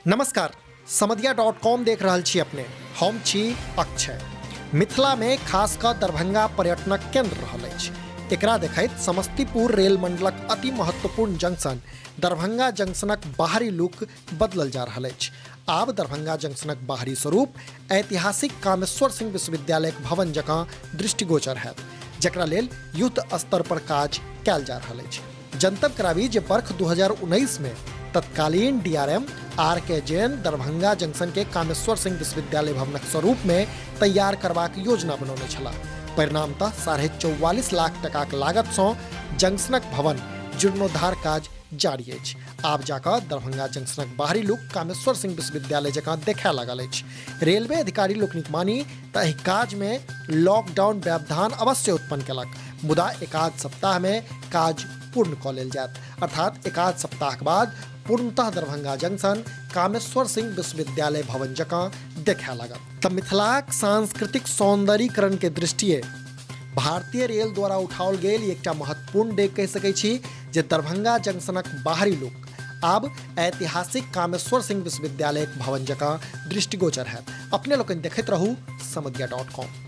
नमस्कार, समदिया dot com देख रहल छी अपने। हम छी अक्षय। मिथिला में खास कऽ दरभंगा पर्यटनक केंद्र रहल अछि। एकरा देखैत समस्तीपुर रेल मंडलक अति महत्वपूर्ण जंक्शन दरभंगा जंक्शनक बाहरी लुक बदलल जा रहल अछि। आब दरभंगा जंक्शनक बाहरी स्वरूप ऐतिहासिक कामेश्वर सिंह विश्वविद्यालयक भवन जकाँ दृष्टिगोचर हैत, जकरा लेल युद्ध स्तर पर काज कयल जा रहल अछि। जनतब कराबी जे वर्ष 2019 में तत्कालीन डीआरएम आर के जैन दरभंगा जंक्शन के कामेश्वर सिंह विश्वविद्यालय भवनक स्वरूप में तैयार करबाक योजना बनौने छलाह। परिणामतः 44.5 लाख टकाक लागत सँ जंक्शनक भवन जीर्णोद्धार काज जारी अछि। आब जाकऽ दरभंगा जंक्शनक बाहरी लुक कामेश्वर सिंह विश्वविद्यालय जकाँ देखाय लागल अछि। रेलवे अधिकारी लोकनिक मानी तऽ एहि काज में लॉकडाउन व्यवधान अवश्य उत्पन्न केलक, मुदा एकाध सप्ताह में काज पूर्ण कऽ लेल जायत। अर्थात एकाध सप्ताहक बाद पूर्णतः दरभंगा जंक्शन कामेश्वर सिंह विश्वविद्यालय भवन जकाँ देखाय लागत। तऽ मिथिलाक सांस्कृतिक सौंदर्यीकरण के दृष्टिए भारतीय रेल द्वारा उठाओल गेल एकटा महत्वपूर्ण डेग कहि सकै छी जे दरभंगा जंक्शनक बाहरी लुक आब ऐतिहासिक कामेश्वर सिंह विश्वविद्यालयक भवन जकाँ दृष्टिगोचर हैत। अपने लोकनि देखैत रहू समदिया डॉट कॉम।